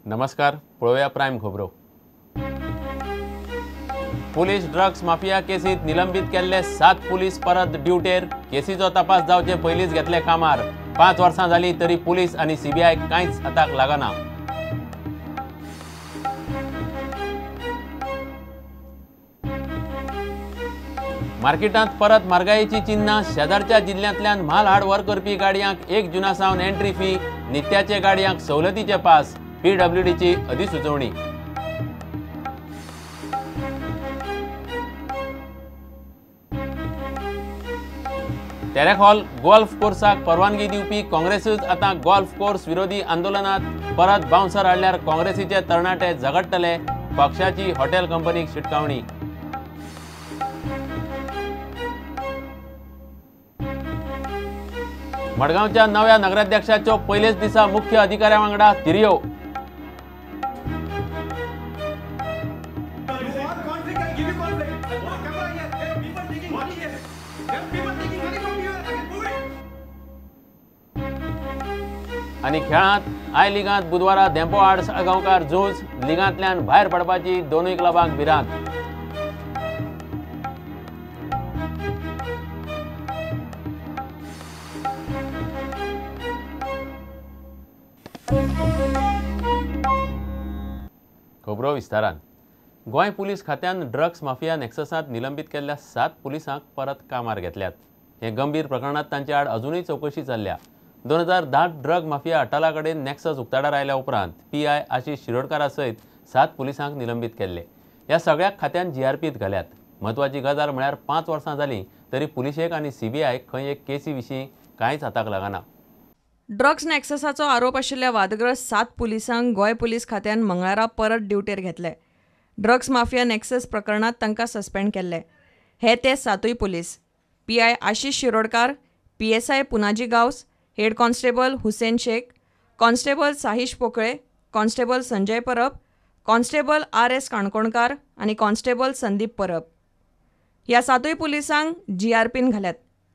नमस्कार, पळोवया प्रायम खबरो. पुलीस ड्रग्स माफिया केसीत निलंबीत केल्ले 7 पुलीस परत ड्युटेर. केसीचो तपास जावचे पयलींच घेतले कामार. 5 वर्सां जाली तरी पुलीस आनी सीबीआय कांयच हाताक लागना. मार्केटांत परत म्हारगायेची चिन्हां. शेजारच्या जिल्ल्यांतल्यान म्हाल हाड व्हर करपी गाडयांक 1 जुना सावन एंट्री फी, नित्याचे गाडयांक सवलतीचे पास, पीडब्ल्यूडीची अधिसुचोवणी. तेरेखोल गोल्फ कोर्साक परवानगी दिवपी काँग्रेसूच आतां गोल्फ कोर्स विरोधी आंदोलनात परत बाउन्सर हाडल्यार काँग्रेसीचे तरणाटे झगडटले, पक्षाची हॉटेल कंपनीक शिटकावणी. मडगांवच्या नव्या नगराध्यक्षाच्यो पयलेच दिसा मुख्य अधिकाऱ्या वांगडा तिरयो. आनी खेळांत I लिगांत बुधवारा धेंपो आड साळगांवकार झूज. लिगांतल्यान भायर पडपाची दोनूय क्लबांक भिरांत. खबरो विस्तारान. गोंय पुलीस खात्यान ड्रग्स माफिया नॅक्ससांत निलंबीत केल्ल्या 7 पुलिसांक परत कामार घेतल्यात. हे गंभीर प्रकरणांत तांचे आड अजुनूय चवकशी चल्ल्या. 2010 ड्रग माफिया अटाला कडेन नॅक्सस उक्ताडार आयल्या उपरांत पीआय आशिष शिरोडकारा सयत 7 पुलिसांक निलंबीत केल्ले. ह्या सगळ्या खात्यान जीआरपीत घाल्यात. म्हत्वाची गजाल म्हळ्यार 5 वर्सां जालीं तरी पुलिशेक आनी सीबीआयक खंय एक केसी विशीं कांयच हाताक लागना. ड्रग्स नॅक्ससाचो आरोप आशिल्ल्या वादग्रस्त 7 पुलिसांक गोंय पुलीस खात्यान मंगळारा परत ड्युटेर घेतले. ड्रग्स माफिया नॅक्सस प्रकरणांत तांकां सस्पेंड केल्ले. हे ते 7 police: PI Ashish Shirodkar, PSI Punaji Gawas, head constable Hussain Shaikh, constable Sahish Pokale, constable Sanjay Parab, constable R S Kankonkar आनी कॉन्स्टेबल संदीप परब. ह्या 7 पुलिसांक जीआरपीन घाल्यात.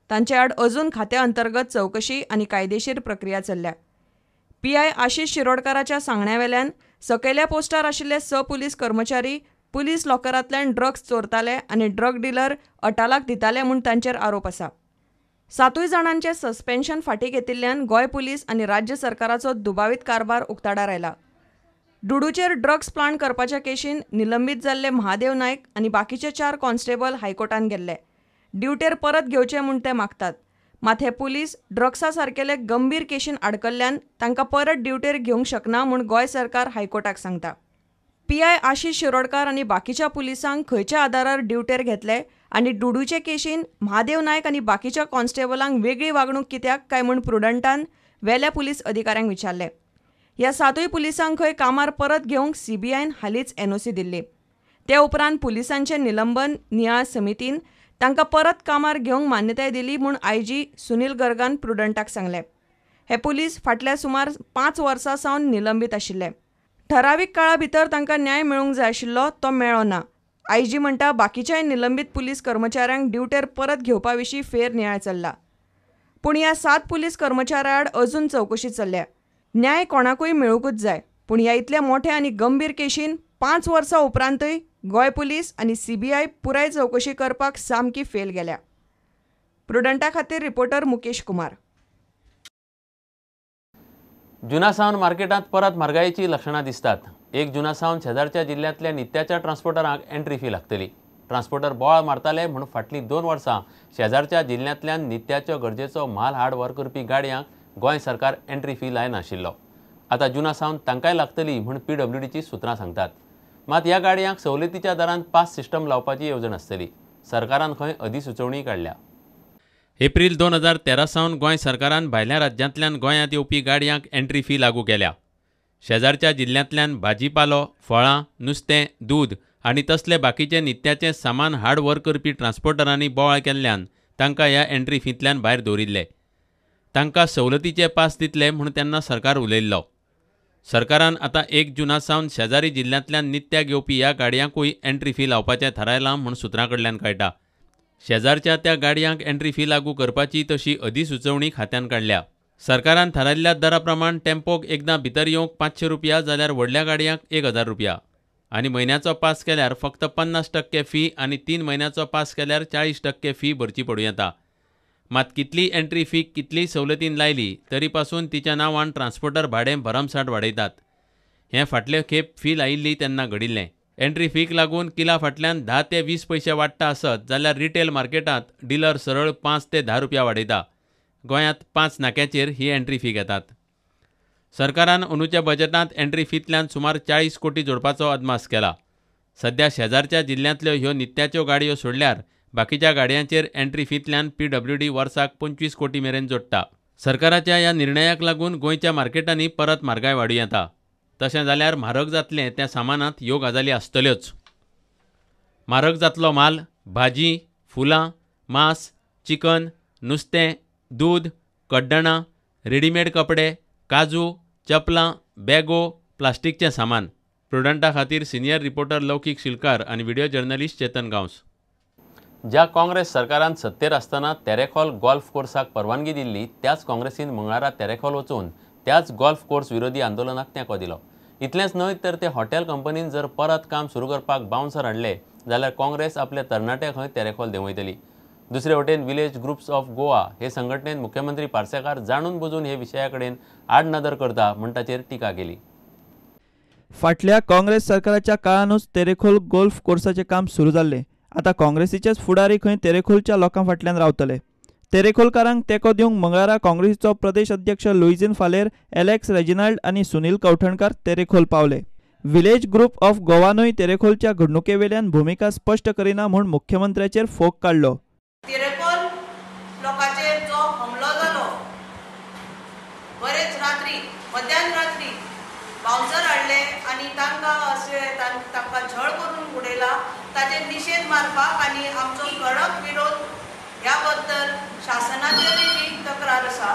तांचे आड अजून खात्या अंतर्गत चवकशी आनी कायदेशीर प्रक्रिया चल्ल्या. पीआय आशिष शिरोडकाराच्या सांगण्या वेल्यान सकयल्या पोस्टार आशिल्ले 6 पुलीस कर्मचारी पुलीस लॉकरांतल्यान ड्रग्स चोरताले आनी ड्रग डिलर अटालाक दिताले म्हूण तांचेर आरोप आसा. 7 जाणांचें सस्पेन्शन फाटीं घेतिल्ल्यान गोंय पुलीस आनी राज्य सरकाराचो दुबावीत कारभार उक्ताडार आयला. डुडूचेर ड्रग्स प्लांट करपाच्या केशीन निलंबीत जाल्ले महादेव नायक आनी बाकीचे 4 कॉन्स्टेबल हायकोर्टान गेल्ले. ड्युटेर परत घेवचे म्हूण ते मागतात. मात हे पुलीस ड्रग्सा सारकेले गंभीर केशीन आडकल्ल्यान तांकां परत ड्युटेर घेवंक शकना म्हूण गोंय सरकार हायकोर्टाक सांगता. पीआय आशिष शिरोडकार आनी बाकीच्या पुलिसांक खंयच्या आदारार ड्युटेर घेतले आनी डुडूचे केशीन महादेव नायक आनी बाकीच्या कॉन्स्टेबलांक वेगळी वागणूक कित्याक काय म्हूण प्रुडंटान वेल्या पुलीस अधिकाऱ्यांक विचारले. ह्या 7 पुलिसांक खंय कामार परत घेवंक सीबीआयन हालींच एनओसी दिल्ली. ते उपरांत पुलिसांचें निलंबन नियाळ समितीन तांकां परत कामार घेवंक मान्यताय दिली म्हूण आयजी सुनील गर्गान प्रुडंटाक सांगलें. हे पुलीस फाटल्या सुमार 5 वर्सां सावन निलंबीत आशिल्ले. ठरावीक काळा भितर तांकां न्याय मेळूंक जाय आशिल्लो तो मेळ्ळो ना. आयजी म्हणटा बाकीच्याय निलंबीत पुलीस कर्मचाऱ्यांक ड्युटेर परत घेवपा विशीं फेरनियाळ चल्ला. पूण ह्या 7 पुलीस कर्मचाऱ्यां आड अजून चवकशी चल्ल्या. न्याय कोणाकूय मेळुंकूच जाय, पूण ह्या इतल्या मोठ्या आनी गंभीर केशीन 5 वर्सां उपरांतय गोंय पुलीस आनी सीबीआय पुराय चवकशी करपाक सामकी फेल गेल्या. प्रुडंटा खातीर रिपोर्टर मुकेश कुमार. जुना सावन मार्केटांत परत म्हारगायेची लक्षणां दिसतात. 1 जुना सावन शेजारच्या जिल्ल्यांतल्या नित्याच्या ट्रान्सपोर्टरांक एंट्री फी लागतली. ट्रान्सपोर्टर बोवाळ मारताले म्हूण फाटलीं 2 वर्सां शेजारच्या जिल्ल्यांतल्यान नित्याच्यो गरजेचो म्हाल हाड व्हर करपी गाडयांक गोंय सरकार एंट्री फी लायनाशिल्लो. आतां जुना सावन तांकांय लागतली म्हूण पीडब्ल्यूडीची सुत्रां सांगतात. मात ह्या गाडयांक सवलतीच्या दरान पास सिस्टम लावपाची येवजण आसतली. सरकारान खंय अधिसुचोवणी काडल्या. एप्रील 2013 सावन गोंय सरकारान भायल्या राज्यांतल्यान गोंयांत येवपी गाडयांक एंट्री फी लागू केल्या. शेजारच्या जिल्ल्यांतल्यान भाजीपालो, फळां, नुस्तें, दूद आनी तसले बाकीचे नित्याचें सामान हाड व्हर करपी ट्रान्सपोर्टरांनी बोवाळ केल्ल्यान तांकां ह्या एंट्री फींतल्यान भायर दवरिल्ले. तांकां सवलतीचे पास दितले म्हूण तेन्ना सरकार उलयल्लो. सरकारान आतां 1 जुना सावन शेजारी जिल्ल्यांतल्यान नित्याक येवपी ह्या गाडयांकूय एंट्री फी लावपाचें थारायलां म्हूण सुत्रां कडल्यान कळटा. शेजारच्या त्या गाडयांक एंट्री फी लागू करपाची तशी अधिसुचोवणी खात्यान काडल्या. सरकारान थारायल्ल्या दरा प्रमाण टेम्पोक एकदां भितर येवंक 500 रुपया जाल्यार व्हडल्या गाडयांक 1000 रुपया आनी म्हयन्याचो पास केल्यार फक्त 50% फी आनी 3 म्हयन्याचो पास केल्यार 40% फी भरची पडूं येता. मात कितली एंट्री फी कितलीय सवलतीन लायली तरी पासून तिच्या नांवान ट्रान्सपोर्टर भाडें भरमसाठ वाडयतात. हें फाटले खेप फी लायिल्ली तेन्ना घडिल्लें. एंट्री फीक लागून किला फाटल्यान 10 ते 20 पयशे वाडटा आसत जाल्यार रिटेल मार्केटांत डिलर सरळ 5 ते 10 रुपया वाडयता. गोंयांत 5 नाक्याचेर ही एंट्री फी घेतात. सरकारान अंदूच्या बजेटांत एंट्री फींतल्यान सुमार 40 कोटी जोडपाचो अदमास केला. सध्या शेजारच्या जिल्ल्यांतल्यो ह्यो नित्याच्यो गाडयो सोडल्यार बाकीच्या गाडयांचेर एंट्री फींतल्यान PWD वर्साक 25 कोटी मेरेन जोडटा. सरकाराच्या ह्या निर्णयाक लागून गोंयच्या मार्केटांनी परत म्हारगाय वाडूं येता. तशें जाल्यार म्हारग जातलें त्या सामानांत ह्यो गजाली आसतल्योच. म्हारग जातलो माल, भाजी, फुलां, मांस, चिकन, नुस्तें, दूद, कड्डणां, रेडीमेड कपडे, काजू, चपलां, बॅगो, प्लास्टिकचें सामान. प्रुडंटा खातीर सिनियर रिपोर्टर लौकीक शिलकार आनी व्हिडिओ जर्नलिस्ट चेतन गांवस. ज्या काँग्रेस सरकारान सत्तेर आसतना तेरेखोल गोल्फ कोर्साक परवानगी दिल्ली त्याच काँग्रेसीन मंगळारा तेरेखोल वचून त्याच गोल्फ कोर्स विरोधी आंदोलनाक तेंको दिलो. इतलेंच न्हय तर ते हॉटेल कंपनीन जर परत काम सुरू करपाक बाउन्सर हाडले जाल्यार काँग्रेस आपल्या तरणाट्यांक खंय तेरेखोल देंवयतली. दुसरे वटेन विलेज ग्रुप्स ऑफ गोवा हे संघटनेन मुख्यमंत्री पार्सेकार जाणून बुजून हे विशया कडेन आडनदर करता म्हूण ताचेर टिका केली. फाटल्या काँग्रेस सरकाराच्या काळानूच तेरेखोल गोल्फ कोर्साचें काम सुरू जाल्लें. आतां काँग्रेसीचेच फुडारी खंय तेरेखोलच्या लोकां फाटल्यान रावतले. तेरेखोलकारांक तेंको दिवंक मंगळारा काँग्रेसीचो प्रदेश अध्यक्ष लुईझिन फालेर, एलेक्स रेजिनाल्ड आनी सुनील कवठणकार तेरेखोल पावले. विलेज ग्रुप ऑफ गोवानूय तेरेखोलच्या घडणुकेवेल्यान भुमिका स्पश्ट करिना म्हूण मुख्यमंत्र्याचेर फोग काडलो. तेरेखोल लोकांचेर जो हमलो जालो, बरेच रात्री मध्यान रात्री बाउन्सर हाडले आनी तांकां अशें तांकां झळ करून उडयला, ताचेर निशेध मारपाक आनी आमचो कडक विरोध ह्या बद्दल शासनाचेरूय बी तक्रार आसा.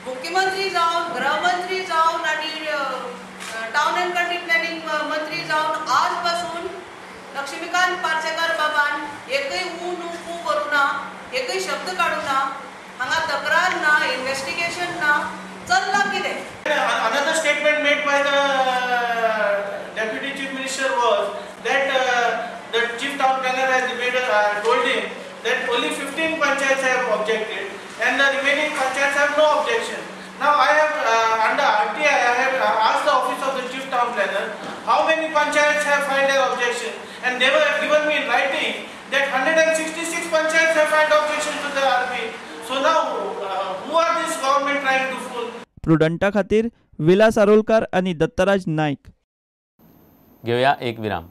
मुख्यमंत्री जावन, गृहमंत्री जावन आनी टावन अँड कंट्री प्लॅनिंग मंत्री जावन आज पासून लक्ष्मीकांत पार्सेकार बाबान एकय ऊ न्हू कू करूं ना, एकय शब्द काडूं ना, हांगा तक्रार ना, इन्वेस्टिगेशन ना, चल्लां कितें. Another statement made by the Deputy Chief Minister was that the Chief Town Planner has told him that only 15 panchayats have objected and the remaining panchayats have no objection. Now I have under RTI I have asked the office of the Chief Town Planner how many panchayats have filed their objection, and they were given me in writing that 166 panchayats have filed objection to the RP. So now who are this government trying to fool? प्रुडंटा खातीर विलास आरोलकार आनी दत्तराज नायक. घेवया एक विराम.